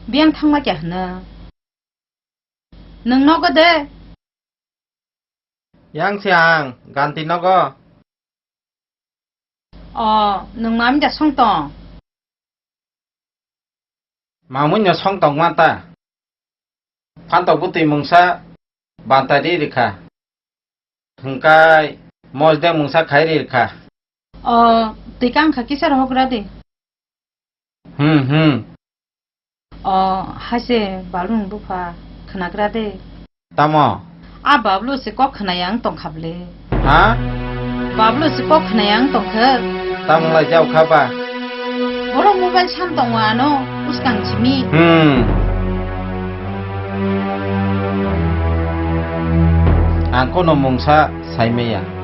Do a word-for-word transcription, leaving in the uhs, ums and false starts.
Biyang thangma kya hwno? Nwng nogo de? Yang se ang, ganti nogo. O, nwng mami da song tong? Mamui no song tong ma ta. Phantok bwtwi mungsa bantai ri rikha. Hwngkai mosde mungsa khai ri rikha. O, twi kang kha kisa rohok ra di. Hmm, hmm. O, haise Balung bupha khwnagra de. Tamo? A Bablu se kok khwnaya wng tongkha ble. Ha? Bablu se kok khwnaya wng tongkha. Tamo lai jao kha ba? Borok mobile sam tongo ano uskang simi. Hmm. Ang kono mungsa sai maya.